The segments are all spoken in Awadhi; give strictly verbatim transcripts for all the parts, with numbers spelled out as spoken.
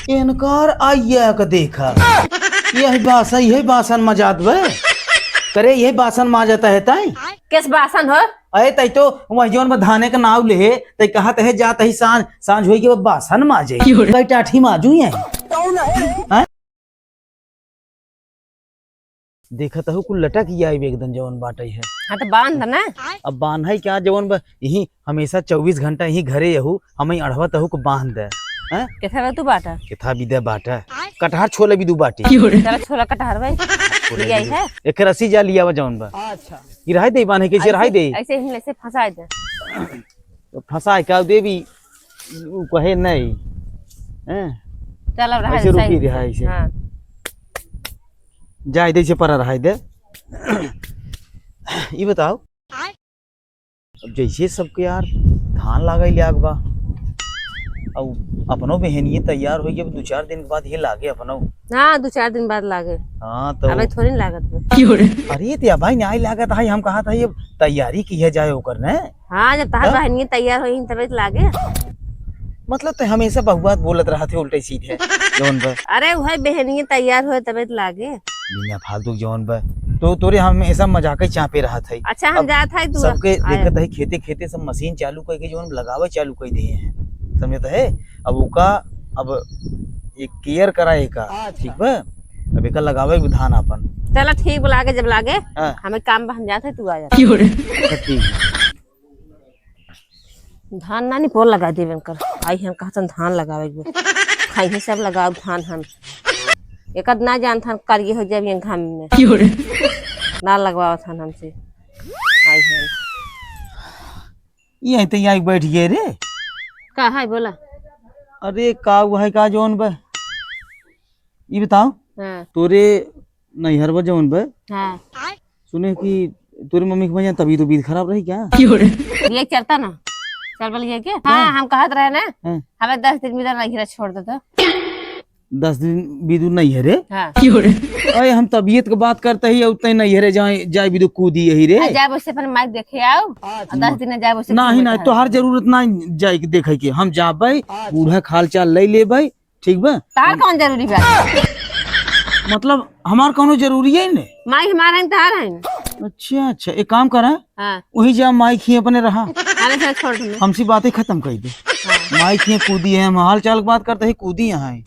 इनकार आइया का देखा। यही बासन, यही बासन मजात बे। करे यही बासन माजत है ताई। किस बासन हो? अरे ताई तो वह जौन बा धाने का नाव ले, ताई कहत है जात ही सांझ, सांझ होई के वो बासन माजे। क्यों रे? कई टाठी माजू ये। हैं? देखत हूँ कुल लटक ही आई एकदम जवन बाटई है। हाँ, तो बांध ना। अब बांध है क्या जवन बा, यही हमेशा चउबीस घंटा यही घरे यहू, हमें अढ़वत हूँ को बांध दे। हैं? किथा बा तू बाटा? किथा भी दे बाटा? कटहर छोले भी दू बाटी। चलो छोला कटहर भाई। छोले लिया भी दू। है? एक रस्सी जा लिया बा जवन बा। अच्छा। ये रहाई दे बांधे, कैसे रहाई दे? ऐसे ही ऐसे फंसा दे। तो फंसा क्या देवी? उ कहे नहीं। हैं? चल, अब रहा ऐसे दे, रुकी सही। रहा ऐसे। हाँ। जाए दे, इसे परा रहा दे। ये बताओ, आय? अब जैसे सबके यार धान लागै लाग बा, अब अपनो बहनिये तैयार होई, अब दू चार दिन के बाद ये लागे अपनो। हाँ, दू चार दिन बाद लागे। हाँ, तो अबे थोड़ी न लागत बा। अरे, ते भाई नहीं लागत है, हम कहा था ये तैयारी की है जाए ओकर ने। हाँ, जब तहार हाँ? बहनिये तैयार होई तबे तो लागे। मतलब, ते हमेशा बहुआत बोलत रहत है उल्टे सीधे, जौन बा। अरे, उहे बहनिये तैयार होए तबे तो लागे। बिना फालतू के जौन बा। तो तोरे हमेशा मजाक ही चापे रहत है। अच्छा, हम अब जात है, तू सबके आया। देखत है, खेते खेते सब मशीन चालू करके जौन लगावे चालू कर दिए हैं, समझत है? अब ओका, अब एक केयर करा एका, अच्छा। ठीक बा? अब एका लगावे के धान आपन। चला ठीक बा, लागे जब लागे, हाँ। हमें काम बा, हम जात है, तू आ जा। अच्छा, ठीक। धान ना निपोर लगा देबे इनकर। आई हम कहतन धान लगावे के बा। खाइहे सब लगाओ धान हम। एक आध ना जानथन करिए हो जाब ये घाम में। ना लगवावत हन हमसे। आई हम। ये तो यहाँ बैठ गए रे। का है बोला? अरे का हुआ है का जौन बा? ई बताओ, हाँ। तोरे नैहर बा जौन बा, हाँ। सुने कि तोरे मम्मी के भैया तबीयत उबीयत खराब रही क्या? ये चलता ना, चल बोल ये के? हाँ, हाँ। हम कहत रहे ना, हाँ। हमें दस दिन में नैहर छोड़ देता। दस दिन बिदु नैहरे? हाँ। अरे हम तबीयत के बात करते ही उतने नैहरे जाए, जाए बिदु कूदी यही रे। आ, जाए बस अपन माई देखे आओ, अच्छा। दस दिन जाए बस नहीं, नहीं, तोहार जरूरत नहीं जाए के देखे के, हम जाबे, अच्छा। बूढ़ा के हाल चाल ले लेबे, ठीक बा? तहार कौन जरूरी बा? मतलब, हमार कौनो जरूरी है ने? माई हमार है, तहार है। अच्छा, अच्छा, एक काम करा, हाँ। वही जा माई खिए अपने रहा। अरे, चल, छोड़ दे। हमसे बातें खत्म कर दे। हाँ। माई खिए कूदी है, हम हाल चाल के बात करते ही कूदी यहाँ है।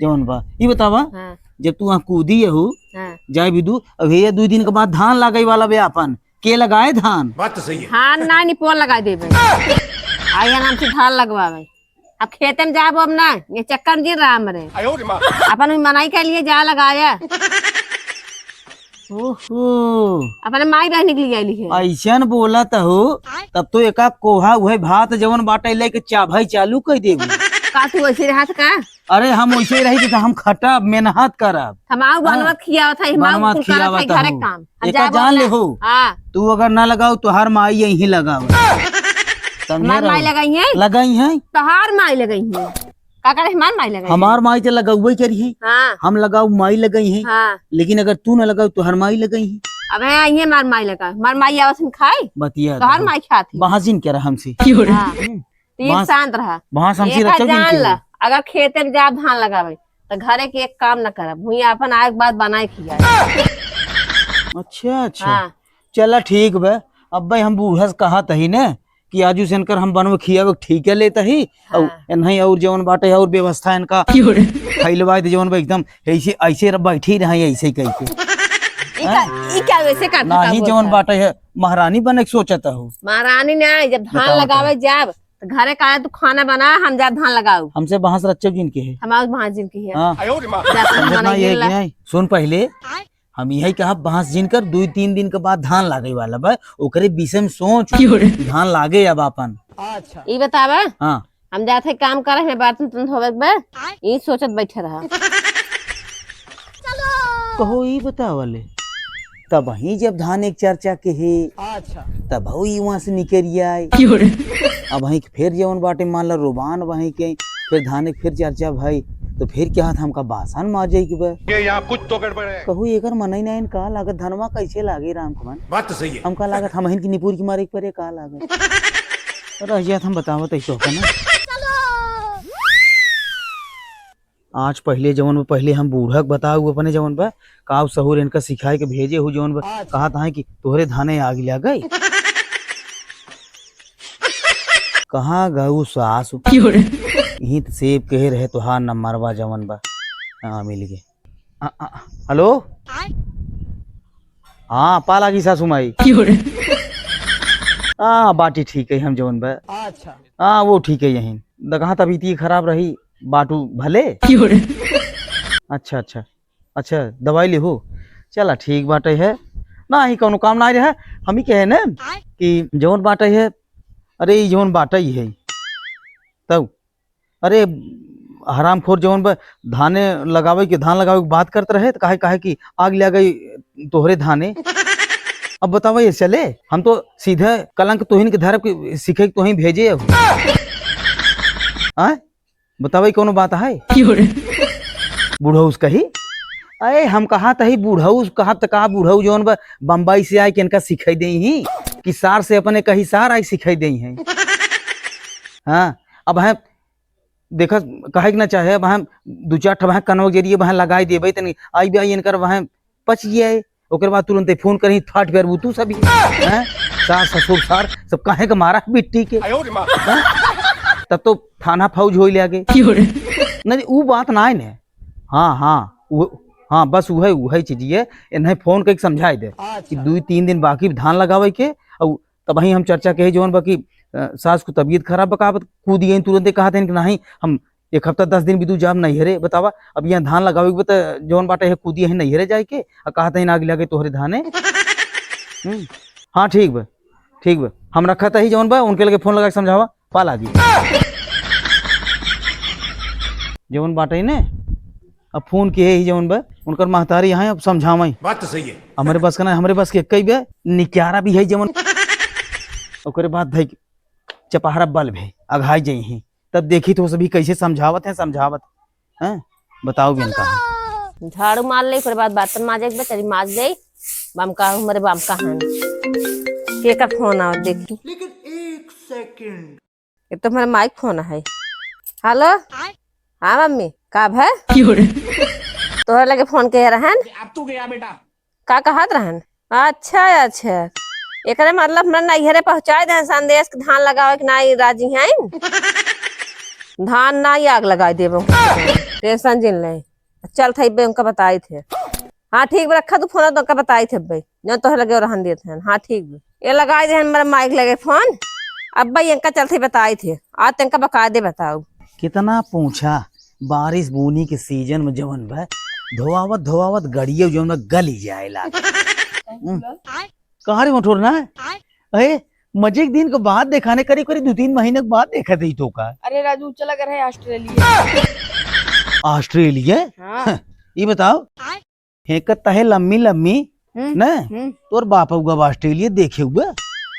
जवन बा, ये बतावा, हाँ। जब तू वहाँ कूदी है हो, हाँ। जाए भी दू, अब भैया दू दिन के बाद धान लागे वाला बे आपन, के लगाए धान? बात तो सही है। धान ना, निपोर लगा देबे। आई आराम से धान लगवावे। अब खेते में जाबो अब ना, ये चक्कर में जिन रहा हमरे। आयो रे माँ। अपन भी मनाई के लिए जा लगाया। ओहो। अपने माई बहनी के लिए आइली है। ऐसन बोलत हो, तब तो एका कोहा उहे भात जवन बाटे लेके चाभाई चालू कर देबू। का तू ऐसे रहत का? अरे हम वैसे ही रही तो हम खटब, मेहनत करब। हम आऊ हाँ। बनवत खियावत है, हम आऊ बनवत कुल करत है खियावत घरे हूँ। काम। हम एका जाबो जान ना। ले हो। हाँ। तू अगर ना लगाओ तो हर माई यही लगाओ। समझे हमार रहो। माई लगाई है? लगाई है। तोहार माई लगाई है। का करे हमार माई लगाई है? हमार माई तो लगउबे करी है। हाँ। हम लगाओ माई लगाई है। हाँ। लेकिन अगर तू ना लगाओ तो हर माई लगाई है। अब है आई है हमार माई लगा। हमार माई आवत है खाई। बतिया तोहार दो। माई खात है। बहस जिन करा हमसे। हाँ। हम्म। तीन बहस, शांत रहा। बहस हमसे एक रचो जिन जान के ला, हो। अगर खेते में जाब धान लगावे, तो घरे के एक काम न करब। भुइया अपन आए के बाद बनाए खिया। अच्छा, अच्छा। हाँ। चला ठीक बा। अब भाई हम बूढ़ा से कहत ही ने कि आजू से इनकर हम बनवे खियावे के ठीके लेत ही। और हाँ। इन्हें और जवन बाटे और व्यवस्था इनका क्यों रे? फैलवाए दे जवन बा एकदम ऐसे, ऐसे रह-, बैठी रहे ऐसे ही कह के। ई का, ई का वैसे का नहीं, जवन बाटे है महारानी बने के सोचत हो। महारानी ना, जब धान बताओ लगावे तो। जाब, तो घरे का तू खाना बना, हम जा धान लगाऊ। हमसे बांस रच्चो जिन के है। हमारे बांस जिन की है। हाँ। जा तू समझत खाना ना ये गिन कि ला। नहीं? सुन पहले, आय? हम यही कहा बांस जिन कर दू तीन दिन के बाद धान लागे वाला बा, ओकरे विषय में सोच, क्यों रे? धान लागे अब आपन। अच्छा। ई बतावा, हाँ। हम जात है काम करे, हमें बर्तन तुम धोवे के बा, आय? ई सोचत बैठे रहा। कहो ई बतावले, तब वहीं जब धान एक चर्चा के हे, अच्छा। तब हो ई वहाँ से निकल आए। क्यों रे? अब वहीं के फिर जवन बाटे मान ला रोबान वहीं के, फिर धान एक फिर चर्चा भाई, तो फिर क्या था हमका बासन माजे के बा? ये यहाँ कुछ तो गड़बड़ है। कहू एकर मनई ना इन का लागत धनवा कैसे लागे राम कमन? बात तो सही है। हमका लागत हम हिन की निपुर की मारे के परे का लागत। रह जात हम बतावत ऐसो का ना। आज पहिले जवन बा, पहिले हम बूढ़ा के बताऊ अपने जवन बा, काव सहूर इनका सिखाए के भेजे हु जवन बा, अच्छा। कहत हैं कि तोहरे धाने आग लग गई। कहाँ गऊ सासु? क्यों रे? यहीं त सेब कहे रहे तोहार नंबरवा जवन बा। हाँ, मिल गए। आ, आ, हेलो? हाँ, पा लागी सासू माई। क्यों रे? हाँ, बाटी ठीक है हम जवन बा। अच्छा। हाँ, वो ठीक है यहीं। द-, कहाँ तबीयत खराब रही, बाटू भले? क्यों रे? अच्छा, अच्छा। अच्छा, दवाई लिहू? चला, ठीक बाटे है। नाही, कौनो काम नाही रहे। हम ही कहे न कि जवन बाटे है, अरे, ई जवन बाटे ही है। तब, अरे, हरामखोर जवन बा, धाने लगावे के, धान लगावे के बात करत रहे, त काहे, काहे कि आग लग गई तोहरे धाने। अब बतावा, ये चले? हम तो सीधे कलंक तोहिन के धरब के सीखे के तोहिन भेजे अब। आय? बतावा, ई कौनो बात है? क्यों रे? बुढ़ऊ से कही? अरे, हम कहा तही बुढ़ऊ से कहा त कहा बुढ़ऊ जौन बा बम्बई से आए के इनका सिखाई देई ही कि सार से अपने कही सार आई सिखाई देई हैं। हाँ, अब हैं, देखा, कहे के ना चाहे, अब हैं दू चार ठो वहाँ कनवा के जरिए वहाँ लगाई देबे, तनी आई भी आई इनकर वहाँ पच गया है, ओकर बाद तुरंते फोन करही, फाट गए तू सभी, हैं? सास, ससुर, सार, सब काहे के मारा बिट्टी के, हैं? तब तो थाना फौज होई ले आगे। क्यों रे? नहीं, ऊ बात ना है ने। हाँ, हाँ, उ-, हाँ, बस उहे, उहे चीज ये, इन्हें फोन करके समझाई दे कि अच्छा। दुई तीन दिन बाकी धान लगावे के, और तब ही हम चर्चा कहे जौन बा कि, अ, सास को तबीयत खराब बा, का बात, कूद गई तुरंते, कहा थे कि नहीं, हम एक हफ्ता दस दिन बितू जाब नैहरे, बतावा, अब यहाँ धान लगावे के बा, त जौन बाटे है कूदिया है नैहरे जाए के, आ कहा तहीं आग लगे तोहरे धाने। हम्म, हाँ, ठीक बा, ठीक बा, हम रखा तही जौन बा, उनके लगे फोन लगा के समझावा, पा लागी। जौन बाटे ने, अब फोन के ही जौन बा, उनकर महतारी यहाँ, अब समझावई। बात तो सही है। हमरे बस का ना, हमरे बस के कई बे, निक्यारा भी है जौन, ओकरे बाद धई के चपहरा बल भे, अघाई जई ही। तब देखी तो सभी कैसे समझावत हैं, समझावत हैं, बताओ भी इनका। झाड़ू मार ले, ओकरे बाद बर्तन माजे के बा, चली माज ले, बम का, हमरे बम का हन। के का फोन आवत देखी। लेकिन एक सेकंड। ये तो हमारे माई के फोन है। हेलो। हाँ मम्मी, का भे? क्यों रे? तोहरे लगे फोन के रहन। अब तू गया बेटा। का कहत रहन? अच्छा, अच्छा। एकरे मतलब हमरा नैहरे पहुँचाए दे संदेश कि धान लगावे के नाई राजी हैं। धान नाई आग लगाए देबो। टेंशन जिन ले। चल थई बे उनका बताई थे। हाँ ठीक बा, रखा तू फोन, तो उनका बताई थे बे। जौन तोहरे लगे रहन देत हैं। हाँ ठीक बा। ये लगाए दे हमारे माइक लगे फोन। अब भाई इनका चल थई बताई थे। आज तनका बकायदे बताऊ। कितना पूछा, बारिश बूनी के सीजन में जवन बा, धोआवत धोआवत गड़िया जवन बा गली जाए लागे। हम्म। कहाँ रे मठोर ना? अरे, मजे के दिन के बाद देखा ने, करीब करीब दो तीन महीने के बाद देखा दे तो का। अरे राजू, चला गए रहे ऑस्ट्रेलिया। ऑस्ट्रेलिया? हाँ। ये बताओ, फेंकत तहे लम्मी लम्मी, हम्म, न? हम्म। तोर बाप हुआ बा ऑस्ट्रेलिया देखे हुआ।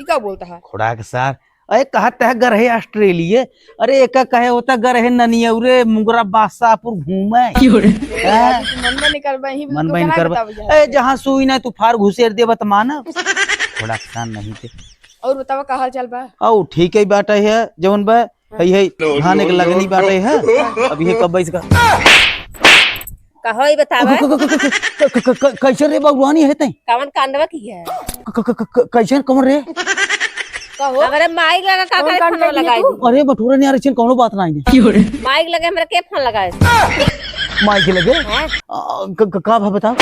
ई का बोलता है? खोड़ा के सार। अरे कहत तहे गर है ऑस्ट्रेलिया। अरे एका कहे होता गर है ननियौरे मुंगरा बादशाहपुर घूमे। क्यों रे? ए, हैं? आज तू मन में नहीं करबा, यहीं मन तो में नहीं करबा। बताओ जा। ए, जहाँ सुई ना तू फार घुसेर देबा त मानब। खोड़ा के सार नहीं थे। और बतावा का हाल चाल बा? औ ठीक है बाटे है, जवन बा, है, है, धान एक लगनी बाटे है। अब ये कब इसका कहो ही बतावा। क-, क-, क-, कैसे रे बउरानी है तै? कवन कांडवा की है? क-, क-, क-, क-, कैसे कमर रे? कहो। हमरे माइक लगा का कौन करे कांड फोन कर दिए लगाई तू? दी? अरे बटोरा नहीं आ रही, कौनो बात नहीं है। माइक लगे हमरे के फोन लगाए? माइक लगे? हाँ। आ, क-, क-, का भा बताओ?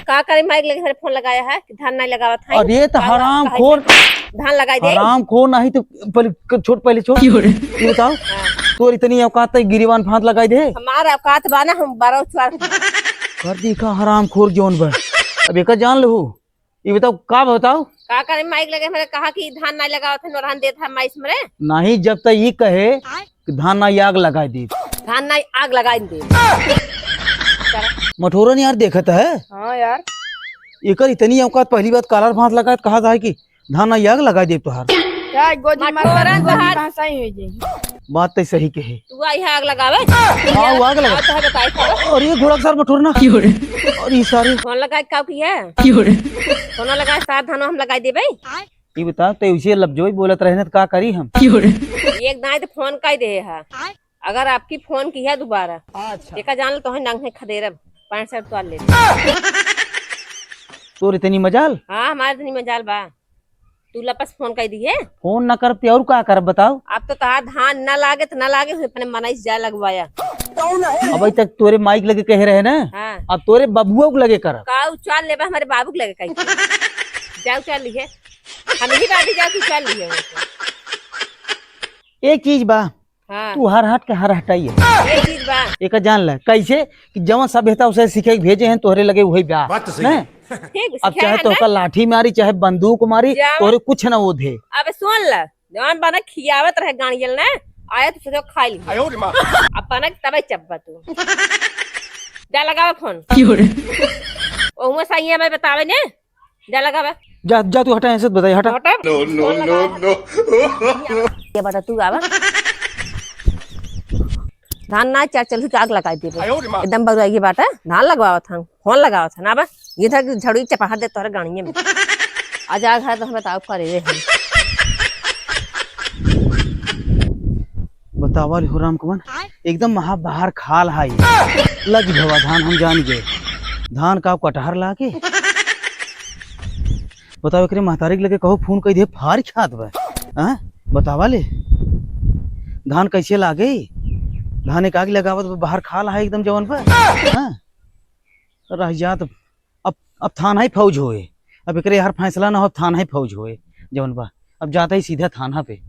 का करे माइक लगे हमरे फोन लगाया है कि धान नहीं लगावत है? अरे तो का हराम काहे खोर। धान लगाई दे। हराम खोर नहीं तो पहले क-, छोड़, पहले छोड़। क्यों रे? ये बताओ, हाँ। तोर इतनी औकात है गिरीवान फांद लगाई दे? हमार औकात बा ना, हम बारह चार। कर दी का हराम खोर जौन बा। अब एका जान लहू। ये बताओ, का बताओ? का करे माइक लगे हमरे कहा कि धान नहीं लगावत है, नोरहन देत है माइस मरे। नहीं, जब तक ये कहे कि धान ना आग लगाई दे। धान ना आग लगाई दे। मठोरन यार देखत है। हाँ यार। एकर इतनी औकात, पहली बात कालर भात लगाए कहा था कि धान ना आग लगाई दे तोहार। क्या गोदी मत मार, तोरन गोदी तोहार। भाषा ही हो जाएगी। बात तो सही कहे। तू आई है आग लगावे? हाँ, वो आग लगा। आओ तो है बताई था। और ये घोड़ा के सार मठोरना। क्यों रे? और ये सारे फोन लगाए का की है? क्यों रे? फोन लगाए सार धान हम लगाई देबे। ये बताओ, तो उसे लफ्जोई बोलत रहे ना, तो का करी हम? क्यों रे? एक दाई तो फोन कर दे है। अगर आपकी फोन की है दोबारा, अच्छा। देखा जान लो, तोहे नंगे खदेरब, पैंट शर्ट तोहार ले। तोर इतनी मजाल? हाँ, हमार इतनी मजाल बा। तू लपस फोन कइ दिहे। फोन ना करब ते और का करब बताओ? अब तो तोहार धान ना लागे तो ना लागे, हुए अपने मनई से जाए लगवाया। अबे तक तोरे माइक लगे कहे रहे ना, हाँ। अब तोरे बबुआ के लगे करब। का उचार लेबा हमारे बाबू के लगे कही? जा उचार लिहे। हम ही बाबी जा तू उचार लिहे। एक चीज बा, हाँ। तू हर हट के हर हटाई है। ये चीज बा। एक जान ले, कैसे कि जवन सभ्यता उसे सीखे के भेजे हैं, तोहरे लगे वही बा। बात तो सही हैं? है। ठीक, अब सिखाया चाहे है तोहका ना? लाठी मारी, चाहे बंदूक मारी, जाओ। तोहरे कुछ ना ओधे। अब सुन ले, जवन बना खियावत रहे गाड़ियल ना, आया तू सोचो खा ली। आयो रे माँ। अब बना के तबे चब्बा तू। जा लगावा फोन। क्यों रे? ओहुआ सही है, मैं बतावे ने। जा लगावा। जा, जा तू हटा, ऐसे बताई, हटा। हटा। No, no, no, no। ये बेटा तू आवा। धान ना चार चल के आग लगाई देबे। आयो रे माँ। एकदम बउराई के बाटा। धान लगवावत हन, फोन लगावत हन। आवा, ये था कि झड़ू चपाहा दे तोहरे गाड़िए में। आ जा घर तो हमें ताव करे रे हम। बतावा रे हो राम कमल, एकदम महा बाहर खाल हाई। लग भवा धान हम जान गए। धान का कटहर लागे? बताओ, एकरे महतारी के लगे कहो फोन कइ दे, फार खात बा। हाँ? बतावा ले। धान कैसे लागे? धान एक आग लगावत बा, बाहर खाल हाई एकदम जवन बा। हाँ? रह जात। अब, अब थाना ही फौज होए। अब एकरे हर फैसला ना हो, थाना ही फौज होए। जवन बा, अब जाता ही सीधा थाना पे।